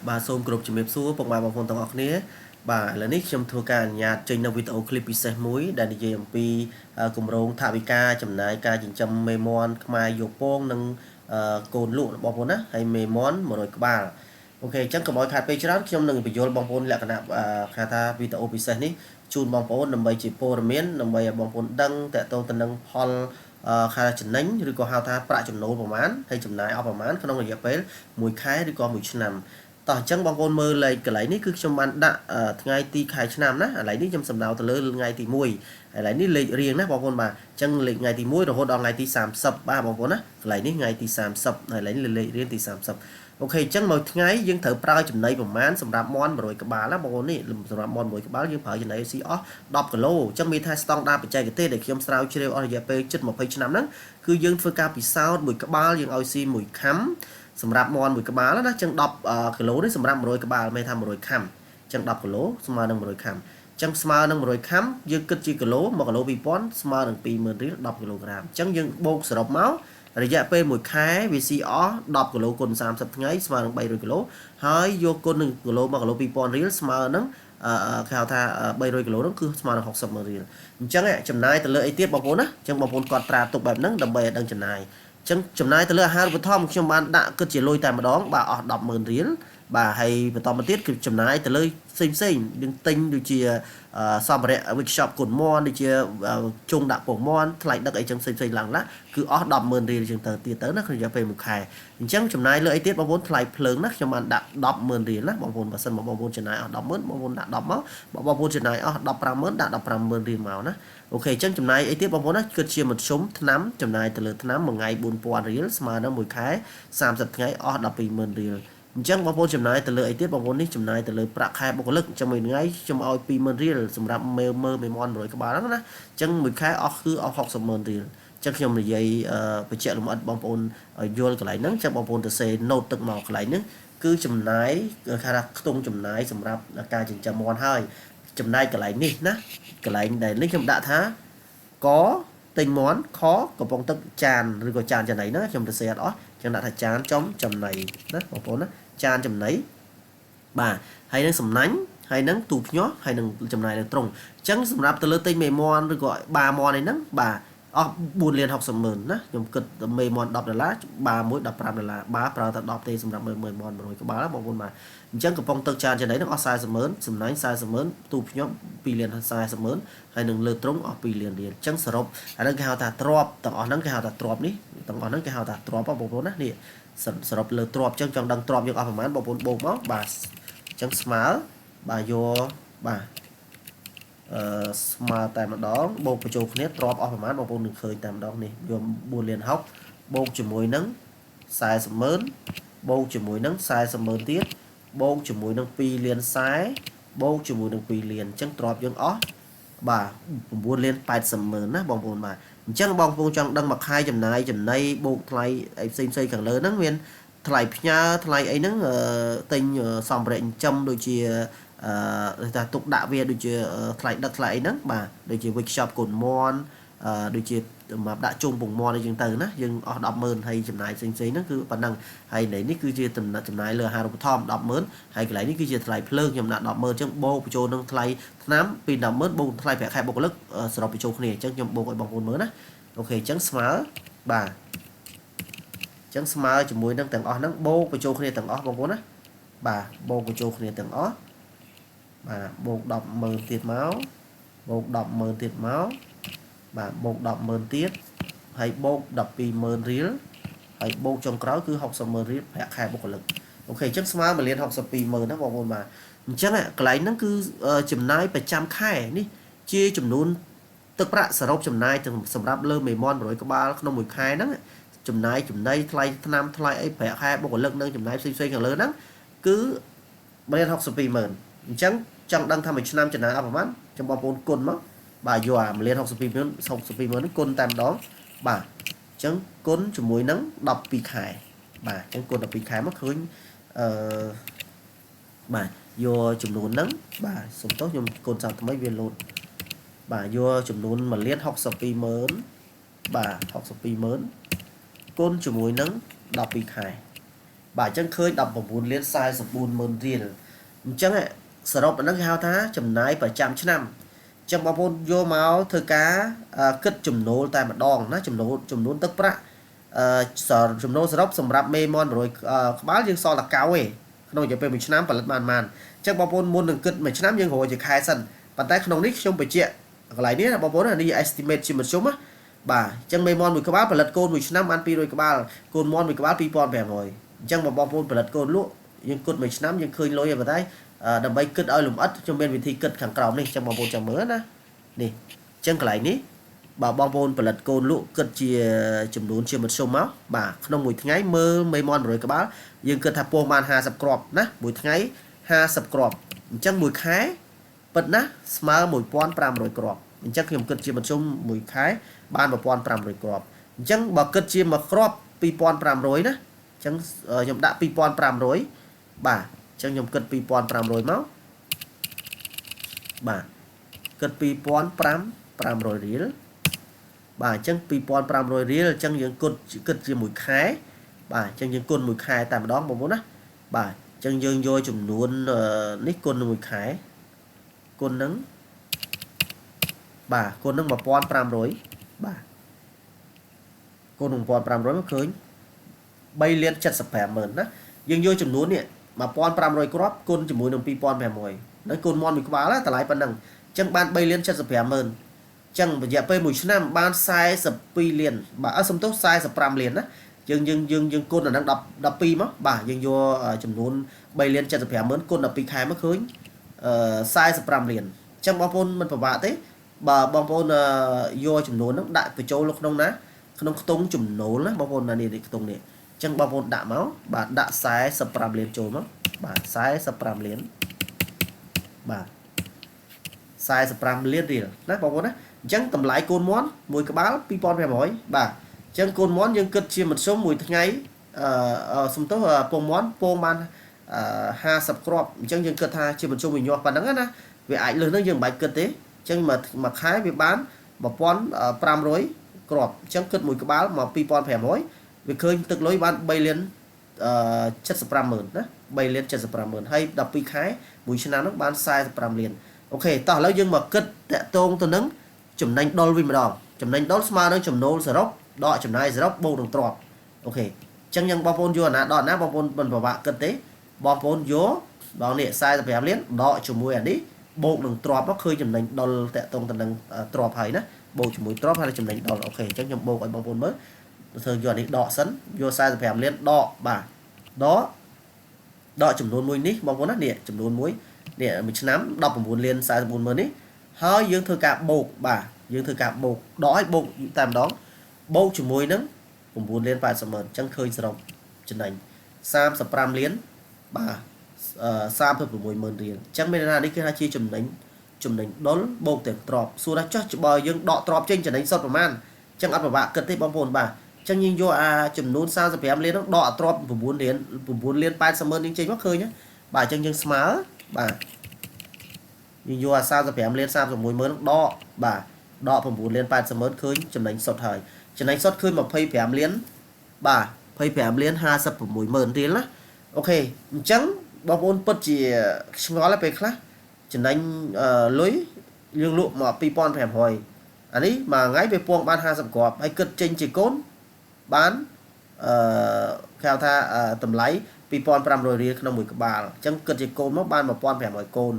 បាទសូមគោរពជំរាបសួរពុកម៉ែបងប្អូនទាំងអស់គ្នាបាទឥឡូវនេះខ្ញុំធ្វើការអនុញ្ញាតចេញនៅវីដេអូឃ្លីបពិសេសមួយដែលនិយាយអំពីគម្រោងថវិកាចំណាយការចិញ្ចឹមមេមាន់ខ្មែរយកពងនិងកូនលក់របស់បងប្អូនណាហើយមេមាន់100ក្បាល OK អញ្ចឹងកុំឲ្យខាតពេលច្រើនខ្ញុំនឹងបញ្យល់បងប្អូនលក្ខណៈគេថាវីដេអូពិសេសនេះជូនបងប្អូនដើម្បីជាព័ត៌មានដើម្បីឲ្យបងប្អូនដឹងតកតងទៅនឹងផលខែចំណេញឬក៏ហៅថាប្រាក់ចំណូលប្រមាណហើយចំណាយអស់ប្រមាណក្នុងរយៈពេល1ខែឬក៏1ឆ្នាំតោះអញ្ចឹងបងប្អូនមើលលេខកន្លែងនេះគឺខ្ញុំបានដាក់ថ្ងៃទីខែឆ្នាំណាកន្លែងនេះខ្ញុំសំដៅទៅលើថ្ងៃទី1កន្លែងនេះលេខរៀងណាបងប្អូនបាទអញ្ចឹងលេខថ្ងៃទី1រហូតដល់ថ្ងៃទី30បាទបងប្អូនណាកន្លែងនេះថ្ងៃទី30កន្លែងនេះលេខរៀងទី30 OK អញ្ចឹងមួយថ្ងៃយើងត្រូវប្រើចំណីប្រមាណសម្រាប់មាន់100ក្បាលណាបងប្អូននេះសម្រាប់មាន់100ក្បាលយើងប្រើចំណីស៊ីអស់10គីឡូអញ្ចឹងមានថាស្តង់ដារបច្ចេកទេសដែលខ្ញុំស្រាវជ្រាវអស់រយៈពេលជិត20ឆ្នាំហ្នឹងគឺយើងធ្វើការពិសោធន៍មួយក្បាលយើងឲ្យស៊ីមួយខាំសម្រាប់មាន់មួយក្បាលណាអញ្ចឹង10គីឡូនេះសម្រាប់100ក្បាលមានថា100ខាំអញ្ចឹង10គីឡូស្មើនឹង100ខាំអញ្ចឹងស្មើនឹង100ខាំយើងគិតជាគីឡូ1គីឡូ2000ស្មើនឹង20000រៀល10គីឡូក្រាមអញ្ចឹងយើងបូកសរុបមករយៈពេល1ខែវាស៊ីអស់10គីឡូគុណ30ថ្ងៃស្មើនឹង300គីឡូហើយយកគុណនឹងគីឡូ1គីឡូ2000រៀលស្មើនឹងគេហៅថា300គីឡូហ្នឹងគឺស្មើនឹង60ម៉ឺនរៀលអញ្ចឹងចំណាយទៅលើអីទៀតបងប្អូនណាអញ្ចឹងបងប្អូនកត់ត្រាទុកបែបហ្នឹងដើម្បីឲ្យដឹងចំណាយអញ្ចឹងចំណាយទៅលើអាហារូបត្ថម្ភខ្ញុំបានដាក់គិតជាលុយតែម្ដងបាទអស់100000រៀលបាទហើយបន្តមកទៀតគឺចំណាយទៅលើផ្សេងផ្សេងយើងទិញដូចជាសម្ភារៈ workshop គុណមន់ដូចជាជុងដាក់ពងមន់ថ្លៃដឹកអីចឹងផ្សេងផ្សេងឡើងឡាគឺអស់100000រៀលជាងទៅទៀតទៅណាក្នុងរយៈពេល1ខែអញ្ចឹងចំណាយលើអីទៀតបងប្អូនថ្លៃភ្លើងណាខ្ញុំបានដាក់100000រៀលណាបងប្អូនបើសិនមកបងប្អូនចំណាយអស់100000បងប្អូនដាក់10មកបើបងប្អូនចំណាយអស់150,000ដាក់150,000រៀលមកណា OK អញ្ចឹងចំណាយអីទៀតបងប្អូនណាគិតជាមធ្យមថ្នាំចំណាយទៅលើថ្នាំមួយថ្ងៃ4000រៀលស្មើនឹងមួយខែ30ថ្ងៃអស់120,000រៀលអញ្ចឹងបងប្អូនចំណាយទៅលើអីទៀតបងប្អូននេះចំណាយទៅលើប្រាក់ខែបុគ្គលិកអញ្ចឹងមួយថ្ងៃខ្ញុំឲ្យ20000រៀលសម្រាប់មេមើមេមន់100ក្បាលហ្នឹងណាអញ្ចឹងមួយខែអស់គឺអស់600,000រៀលអញ្ចឹងខ្ញុំនិយាយបញ្ជាក់លម្អិតបងប្អូនឲ្យយល់កន្លែងហ្នឹងអញ្ចឹងបងប្អូនទៅសេ note ទឹកមកកន្លែងហ្នឹងគឺចំណាយគេថាខ្ទង់ចំណាយសម្រាប់ការចិញ្ចឹមមាន់ហើយចំណាយកន្លែងនេះណាកន្លែងដែលនេះខ្ញុំដាក់ថាកទិញមាន់ខកំប៉ុងទឹកចានឬក៏ចានចំណីហ្នឹងខ្ញុំទៅសេអត់អស់ខ្ញុំដាក់ថាចានចំចំណីណាបងប្អូនណាចានចំណីបាទហើយនឹងសំណាញ់ហើយនឹងទូភ្ញាស់ហើយនឹងចំណាយនៅត្រង់អញ្ចឹងសម្រាប់ទៅលើទិញមេមន់ឬក៏បាមន់អីហ្នឹងបាទអស់4លាន60ម៉ឺនណាខ្ញុំគិតមេមន់10ដុល្លារបាមួយ15ដុល្លារបាប្រើតែ10ទេសម្រាប់មេមន់100ក្បាលបងប្អូនបាទអញ្ចឹងកំប៉ុងទឹកចានចំណីហ្នឹងអស់40ម៉ឺនសំណាញ់40ម៉ឺនទូភ្ញាស់2លាន40ម៉ឺនហើយនឹងលើត្រង់អស់2លានរៀលអញ្ចឹងសរុបអាហ្នឹងគេហៅថាទ្របទាំងអស់ហ្នឹងគេហៅថាទ្របនេះទាំងអស់ហ្នឹងគេហៅថាទ្របបងប្អូនណានេះសរុបលើទ្របអញ្ចឹងចង់ដឹងទ្របយើងអស់ប្រហែលបងប្អូនបូកមកបាទអញ្ចឹងស្មើបាទយកបាទអឺស្មើតែម្ដងបូកបញ្ចូលគ្នាទ្របអស់ប្រហែលបងប្អូននឹងឃើញតែម្ដងនេះយក4លាន60បូកជាមួយនឹង40ម៉ឺនបូកជាមួយនឹង40ម៉ឺនទៀតបូកជាមួយនឹង2លាន40បូកជាមួយនឹង2លានអញ្ចឹងទ្របយើងអស់បាទ9លាន80ម៉ឺនណាបងប្អូនបាទអញ្ចឹងបងប្អូនចង់ដឹងមួយខែចំណាយចំណីបូកថ្លៃអីផ្សេងផ្សេងខាងលើហ្នឹងមានថ្លៃផ្ញើថ្លៃអីហ្នឹងទិញសម្ភារៈចិញ្ចឹមដូចជាអឺថាទុកដាក់វាដូចជាថ្លៃដឹកថ្លៃអីហ្នឹងបាទដូចជា workshop កូនមន់អឺដូចជាសម្រាប់ដាក់ជុំពងមន់អីចឹងទៅណាយើងអស់100000ហើយចំណាយផ្សេងផ្សេងហ្នឹងគឺប៉ុណ្ណឹងហើយនៅនេះគឺជាចំណាយលើអាហារូបត្ថម្ភ100000ហើយកន្លែងនេះគឺជាថ្លៃភ្លើងខ្ញុំដាក់100000អញ្ចឹងបូកបញ្ចូលនឹងថ្លៃថ្នាំពី100000បូកថ្លៃប្រាក់ខែបុគ្គលិកសរុបបញ្ចូលគ្នាអញ្ចឹងខ្ញុំបូកឲ្យបងប្អូនមើលណា OK អញ្ចឹងស្មើបាទអញ្ចឹងស្មើជាមួយនឹងទាំងអស់ហ្នឹងបូកបញ្ចូលគ្នាទាំងអស់បងប្អូនណាបាទបូកបញ្ចូលគ្នាទាំងអស់បាទបូក100000ទៀតមកបូក100000ទៀតមកបាទបូក100000ទៀតហើយបូក120,000រៀលហើយបូកចុងក្រោយគឺ600,000រៀលប្រាក់ខែបុគ្គលិក OK អញ្ចឹងស្មើ1លាន620,000ណាបងប្អូនបាទអញ្ចឹងកន្លែងហ្នឹងគឺចំណាយប្រចាំខែនេះជាចំនួនទឹកប្រាក់សរុបចំណាយសម្រាប់លើមេមន់100ក្បាលក្នុងមួយខែហ្នឹងចំណាយចំណីថ្លៃថ្នាំថ្លៃអីប្រាក់ខែបុគ្គលិកនិងចំណាយផ្សេងៗខាងលើហ្នឹងគឺ1លាន620,000អញ្ចឹងចង់ដឹងថាមួយឆ្នាំចំណាយអស់ប្រហែលចាំបងប្អូនគុណមកបាទយកអា1លាន620,000 620,000ហ្នឹងគុណតែម្ដងបាទអញ្ចឹងគុណជាមួយនឹង12ខែបាទអញ្ចឹងគុណ12ខែមកឃើញអឺបាទយកចំនួនហ្នឹងបាទសុំទោសខ្ញុំគុណសាថ្មីវាលោតបាទយកចំនួន1លាន620,000បាទ620,000គុណជាមួយនឹង12ខែ បាទអញ្ចឹងឃើញ19លាន44ម៉ឺនរៀលអញ្ចឹងសរុបអាហ្នឹងគេហៅថាចំណាយប្រចាំឆ្នាំអញ្ចឹងបងប្អូនយកមកធ្វើការគិតចំណូលតែម្ដងណាចំណូលចំនួនទឹកប្រាក់ចំណូលសរុបសម្រាប់មេមន់100ក្បាលយើងសល់តែកៅឯងក្នុងរយៈពេល1ឆ្នាំផលិតបានប៉ុន្មានអញ្ចឹងបងប្អូនមុននឹងគិតមួយឆ្នាំយើងរកជាខែសិនប៉ុន្តែក្នុងនេះខ្ញុំបញ្ជាក់កន្លែងនេះណាបងប្អូននេះ estimate ជាមធ្យមណាបាទអញ្ចឹងមេមន់មួយក្បាលផលិតកូនមួយឆ្នាំបាន200ក្បាលកូនមន់មួយក្បាល2500អញ្ចឹងបងប្អូនផលិតកូនលក់យើងគិតមួយឆ្នាំយើងឃើញលុយហើយប៉ុន្តែដើម្បីគិតឲ្យលម្អិតខ្ញុំមានវិធីគិតខាងក្រោមនេះអញ្ចឹងបងប្អូនចាំមើលណានេះអញ្ចឹងកន្លែងនេះបើបងប្អូនផលិតកូនលក់គិតជាចំនួនជាមធ្យមមកបាទក្នុងមួយថ្ងៃមើលមេមន់100ក្បាលយើងគិតថាពោះបាន50គ្រាប់ណាមួយថ្ងៃ50គ្រាប់អញ្ចឹងមួយខែពិតណាស្មើ1500គ្រាប់អញ្ចឹងខ្ញុំគិតជាមធ្យមមួយខែបាន1500គ្រាប់អញ្ចឹងបើគិតជាមួយគ្រាប់2500ណាអញ្ចឹងខ្ញុំដាក់2500បាទអញ្ចឹងខ្ញុំគិត2500មកបាទគិត2500រៀលបាទអញ្ចឹង2500រៀលអញ្ចឹងយើងគិតជាមួយខែបាទអញ្ចឹងយើងគុណមួយខែតែម្ដងបងប្អូនណាបាទអញ្ចឹងយើងយកចំនួននេះគុណនឹងមួយខែគុណនឹងបាទគុណនឹង1500បាទគុណនឹង1500មកឃើញ3លាន75ម៉ឺនណាយើងយកចំនួននេះ1500គ្រាប់គុណជាមួយនឹង2500នៅគុណមន់មួយក្បាលតម្លៃប៉ុណ្ណឹងអញ្ចឹងបាន3លាន75ម៉ឺនចឹងរយៈពេល1ឆ្នាំបាន42លានបាទអត់សំទោស45លានណាយើងយើងយើងយើងគុណអាហ្នឹង10 12មកបាទយើងយកចំនួន3លាន75ម៉ឺនគុណ12ខែមកឃើញ45លានអញ្ចឹងបងប្អូនមិនពិបាកទេបើបងប្អូនយកចំនួនហ្នឹងដាក់បញ្ចូលនៅក្នុងណាក្នុងខ្ទង់ចំណូលណាបងប្អូនណានេះខ្ទង់នេះអញ្ចឹងបងប្អូនដាក់មកបាទដាក់45លានចូលមកបាទ45លានបាទ45លានរៀលណាបងប្អូនណាអញ្ចឹងតម្លៃកូនមន់មួយក្បាល2500បាទអញ្ចឹងកូនមន់យើងគិតជាមធ្យមមួយថ្ងៃសំទោសពងមន់ពងបាន50គ្រាប់អញ្ចឹងយើងគិតថាជាមធ្យមវាញាស់ប៉ុណ្ណឹងណាវាអាចលើសហ្នឹងយើងមិនបាច់គិតទេអញ្ចឹងមួយខែវាបាន1500គ្រាប់អញ្ចឹងគិតមួយក្បាលមក2500វាឃើញទឹកលុយបាន3លាន75ម៉ឺនណា3លាន75ម៉ឺនហើយ12ខែមួយឆ្នាំហ្នឹងបាន45លានអូខេតោះឥឡូវយើងមកគិតតាក់ទងទៅនឹងចំណេញដុលវិញម្ដងចំណេញដុលស្មើនឹងចំណូលសរុបដកចំណាយសរុបបូកនឹងទ្រព្យអូខេអញ្ចឹងយើងបងប្អូនយកអាណាដកណាបងប្អូនមិនពិបាកគិតទេបងប្អូនយកបងនេះ45លានដកជាមួយអានេះបូកនឹងទ្រព្យមកឃើញចំណេញដុលតាក់ទងទៅនឹងទ្រព្យហើយណាបូកជាមួយទ្រព្យហើយចំណេញដុលអូខេអញ្ចឹងខ្ញុំបូកឲ្យបងប្អូនមើលធ្វើយកអានេះដកសិនយក45លានដកបាទដកចំនួនមួយនេះបងប្អូនណានេះចំនួនមួយនេះមួយឆ្នាំ19លាន44ម៉ឺននេះហើយយើងធ្វើការបូកបាទយើងធ្វើការបូកដកឲ្យបូកតែម្ដងបូកជាមួយនឹង9លាន80ម៉ឺនអញ្ចឹងឃើញសរុបចំណេញ35លានបាទ36ម៉ឺនរៀលអញ្ចឹងមានន័យថានេះគឺថាជាចំណេញដុលបូកទាំងទ្រព្យសួរថាចុះបើយើងដកទ្រព្យចេញចំណេញសុទ្ធប្រមាណអញ្ចឹងអត់ពិបាកគិតទេបងប្អូនបាទអញ្ចឹងយើងយកអាចំនួន35លានហ្នឹងដកអាទ្រព្យ9លាន9លាន80ម៉ឺនយើងចេញមកឃើញបាទអញ្ចឹងយើងស្មើបាទយើងយកអា35លាន31ម៉ឺនដកបាទដក9លាន80ម៉ឺនឃើញចំណេញសុទ្ធហើយចំណេញសុទ្ធឃើញ25លានបាទ25លាន56ម៉ឺនរៀលណាអូខេអញ្ចឹងបងប្អូនពិតជាឆ្ងល់ហើយពេលខ្លះចំណេញលុយយើងលក់មក2500អានេះមួយថ្ងៃវាពងបាន50គ្រាប់ហើយគិតចេញជាកូនបានគេហៅថាតម្លៃ2500រៀលក្នុងមួយក្បាលអញ្ចឹងគិតជាកូនមកបាន1500កូន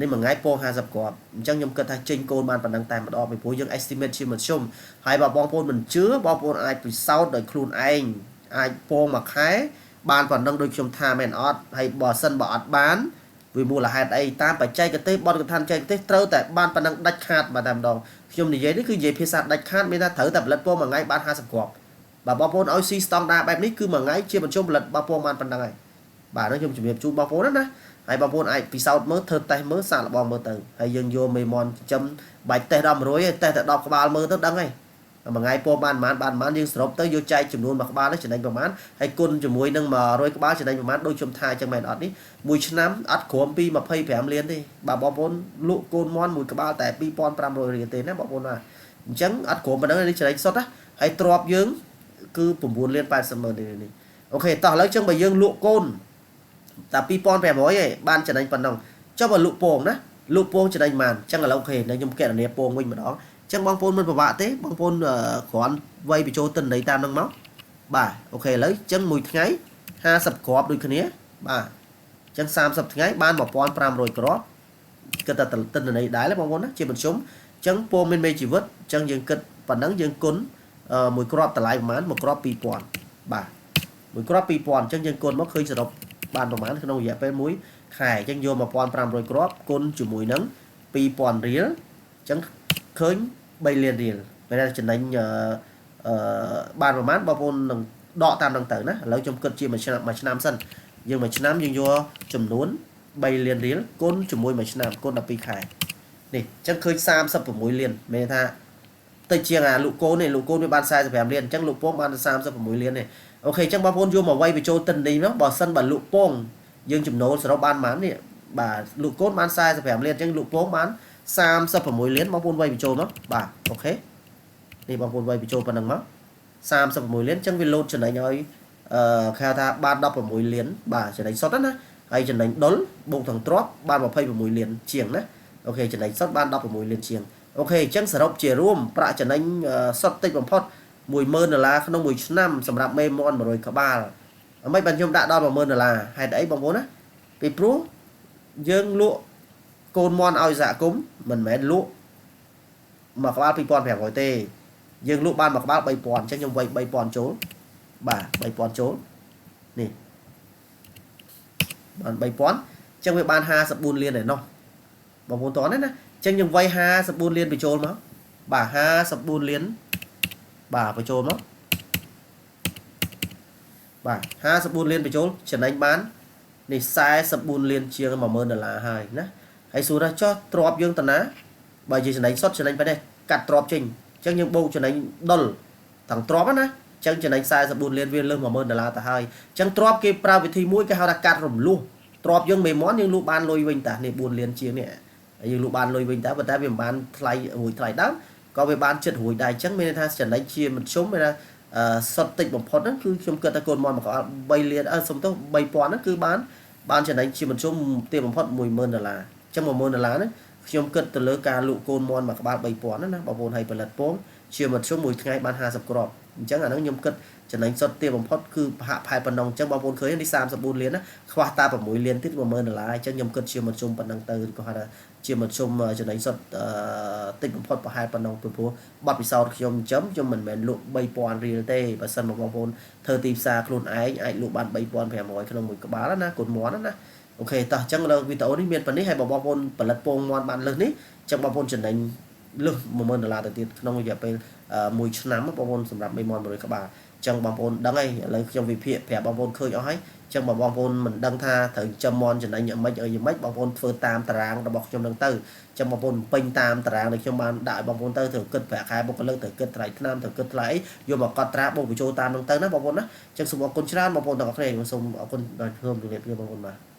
នេះមួយថ្ងៃពង50គ្រាប់អញ្ចឹងខ្ញុំគិតថាចេញកូនបានប៉ុណ្ណឹងតែម្ដងពីព្រោះយើង estimate ជាមធ្យមហើយបើបងប្អូនមិនជឿបងប្អូនអាចពិសោធន៍ដោយខ្លួនឯងអាចពងមួយខែបានប៉ុណ្ណឹងដូចខ្ញុំថាមែនអត់ហើយបើសិនបើអត់បានវាមូលហេតុអីតាមបច្ចេកទេសបទកថាបច្ចេកទេសត្រូវតែបានប៉ុណ្ណឹងដាច់ខាតបាទតែម្ដងខ្ញុំនិយាយនេះគឺនិយាយភាសាដាច់ខាតមានថាត្រូវតែផលិតពងមួយថ្ងៃបាន50គ្រាប់បាទបងប្អូនឲ្យស៊ីស្តង់ដាបែបនេះគឺមួយថ្ងៃជាបញ្ជុំផលិតបងប្អូនបានប៉ុណ្ណឹងហើយបាទនោះខ្ញុំជំរាបជូនបងប្អូនណាហើយបងប្អូនអាចពិសោធន៍មើលធ្វើតេស្តមើលសាកល្បងមើលទៅហើយយើងយកមេមន់ចិញ្ចឹមបាច់តេស្តដល់100ទេតេស្តតែ10ក្បាលមើលទៅដឹងហើយមួយថ្ងៃពោបានប្រហែលបានប្រហែលយើងសរុបទៅយកចែកចំនួនមួយក្បាលនេះចំណេញប្រហែលហើយគុណជាមួយនឹង100ក្បាលចំណេញប្រហែលដូចខ្ញុំថាអញ្ចឹងមែនអត់នេះមួយឆ្នាំអត់ក្រោមពី25លានទេបាទបងប្អូនលក់កូនមន់មួយក្បាលតែ2500រៀលទេណាបងប្អូនណាអញ្ចឹងអត់ក្រោមប៉ុណ្ណឹងនេះចំណេញសុទ្ធណាហើយទ្រព្យយើងគឺ9លាន80ម៉ឺននេះ OK តោះឥឡូវចឹងបើយើងលក់កូនតែ2500ឯងបានចំណេញប៉ុណ្ណឹងចុះបើលក់ពងណាលក់ពងចំណេញប៉ុន្មានចឹងឥឡូវ OK នៅខ្ញុំកណនាពងវិញម្ដងចឹងបងប្អូនមិនពិបាកទេបងប្អូនគ្រាន់វាយបញ្ចូលទិន្នន័យតាមនឹងមកបាទ OK ឥឡូវចឹងមួយថ្ងៃ50គ្រាប់ដូចគ្នាបាទចឹង30ថ្ងៃបាន1500គ្រាប់គិតតែទិន្នន័យដែរបងប្អូនណាជាមធ្យមចឹងពងមានមេជីវិតចឹងយើងគិតប៉ុណ្ណឹងយើងគុណមួយគ្រាប់តម្លៃប្រហែលមួយគ្រាប់2000បាទមួយគ្រាប់2000អញ្ចឹងយើងគុណមកឃើញសរុបបានប្រហែលក្នុងរយៈពេល1ខែអញ្ចឹងយក1500គ្រាប់គុណជាមួយនឹង2000រៀលអញ្ចឹងឃើញ3លានរៀលមានតែចំណេញអឺបានប្រហែលបងប្អូននឹងដកតាមនឹងទៅណាឥឡូវខ្ញុំគិតជាមួយឆ្នាំមួយឆ្នាំសិនយើងមួយឆ្នាំយើងយកចំនួន3លានរៀលគុណជាមួយមួយឆ្នាំគុណ12ខែនេះអញ្ចឹងឃើញ36លានមានថាតិចជាងអាលក់កូននេះលក់កូនវាបាន45លានអញ្ចឹងលក់ពងបាន36លាននេះ OK អញ្ចឹងបងប្អូនយកមកវាយបញ្ចូលទិន្នន័យមកបើសិនបើលក់ពងយើងចំណូលសរុបបានប៉ុន្មាននេះបាទលក់កូនបាន45លានអញ្ចឹងលក់ពងបាន36លានបងប្អូនវាយបញ្ចូលមកបាទ OK នេះបងប្អូនវាយបញ្ចូលប៉ុណ្ណឹងមក36លានអញ្ចឹងវាលោតចំណេញឲ្យអឺគេហៅថាបាន16លានបាទចំណេញសុទ្ធណាហើយចំណេញដុលបូកទាំងទ្រព្យបាន26លានជាងណា OK ចំណេញសុទ្ធបាន16លានជាង OK អញ្ចឹងសរុបជារួមប្រាក់ចំណេញសុទ្ធតិចបំផុត10000ដុល្លារក្នុងមួយឆ្នាំសម្រាប់មេមាន់100ក្បាលអ្មេចបានខ្ញុំដាក់ដល់10000ដុល្លារហេតុអីបងប្អូនណាពីព្រោះយើងលក់កូនមាន់ឲ្យសហគមន៍មិនមែនលក់មួយក្បាល2500ទេយើងលក់បានមួយក្បាល3000អញ្ចឹងខ្ញុំវាយ3000ចូលបាទ3000ចូលនេះបាន3000អញ្ចឹងវាបាន54លានឯណោះបងប្អូនតោះណាអញ្ចឹងខ្ញុំវាយ54លានបញ្ចូលមកបាទ54លានបាទបញ្ចូលមកបាទ54លានបញ្ចូលចំណេញបាននេះ44លានជាង10000ដុល្លារហើយណាហើយសួរថាចុះទ្របយើងតាណាបើជាចំណេញសុទ្ធចំណេញប៉ុណ្ណេះកាត់ទ្របចេញអញ្ចឹងយើងបូកចំណេញដុលទាំងទ្របណាអញ្ចឹងចំណេញ44លានវាលើស10000ដុល្លារទៅហើយអញ្ចឹងទ្របគេប្រើវិធីមួយគេហៅថាកាត់រំលោះទ្របយើងមេមន់យើងលក់បានលុយវិញតានេះ4លានជាងនេះយើងលក់បានលុយវិញតាប៉ុន្តែវាមិនបានថ្លៃរួចថ្លៃដើមក៏វាបានចិត្តរួចដែរអញ្ចឹងមានន័យថាចំណេញជាមធ្យមមានថាសុទ្ធតិចបំផុតហ្នឹងគឺខ្ញុំគិតថាកូនមន់មក3លានសុំទោស3000ហ្នឹងគឺបានចំណេញជាមធ្យមទាបបំផុត10000ដុល្លារអញ្ចឹង10000ដុល្លារហ្នឹងខ្ញុំគិតទៅលើការលក់កូនមន់មួយក្បាល3000ណាបងប្អូនឲ្យផលិតពងជាមធ្យមមួយថ្ងៃបាន50គ្រាប់អញ្ចឹងអាហ្នឹងខ្ញុំគិតចំណេញសុទ្ធទាបបំផុតគឺប្រហាក់ប្រហែលប៉ុណ្ណឹងអញ្ចឹងបងប្អូនឃើញនេះ34លានណាខ្វះតា6លានទៀត10000ដុល្លារអញ្ចឹងខ្ញុំគិតជាមធ្យមប៉ុណ្ណឹងទៅក៏ហៅថាជាមធ្យមចំណេញសុទ្ធតិចបំផុតប្រហែលប៉ុណ្ណឹងពីព្រោះបទពិសោធន៍ខ្ញុំចិញ្ចឹមខ្ញុំមិនមែនលក់3000រៀលទេបើសិនមកបងប្អូនធ្វើទីផ្សារខ្លួនឯងអាចលក់បាន3500ក្នុងមួយក្បាលណាកូនមាន់ណា OK តោះអញ្ចឹងលើវីដេអូនេះមានប៉ុណ្នេះហើយបងប្អូនផលិតពងមាន់បានលើសនេះអញ្ចឹងបងប្អូនចំណេញលើស10000ដុល្លារទៅទៀតក្នុងរយៈពេល1ឆ្នាំបងប្អូនសម្រាប់មេមាន់100ក្បាលអញ្ចឹងបងប្អូនដឹងហើយឥឡូវខ្ញុំវិភាគប្រាប់បងប្អូនឃើញអស់ហើយអញ្ចឹងបើបងប្អូនមិនដឹងថាត្រូវចិញ្ចឹមមាន់ចំណេញយ៉ាងម៉េចអីយ៉ាងម៉េចបងប្អូនធ្វើតាមតារាងរបស់ខ្ញុំនឹងទៅអញ្ចឹងបងប្អូនពេញតាមតារាងដែលខ្ញុំបានដាក់ឲ្យបងប្អូនទៅត្រូវគិតប្រាក់ខែបុគ្គលិកត្រូវគិតថ្លៃថ្នាំត្រូវគិតថ្លៃយកមកកត់ត្រាបូកបញ្ចូលតាមនឹងទៅណាបងប្អូនណាអញ្ចឹងសូមអរគុណច្រើនបងប្អូនទាំងអស់គ្នាសូមអរគុណដល់សូមជម្រាបលាបងប្អូនបាទ។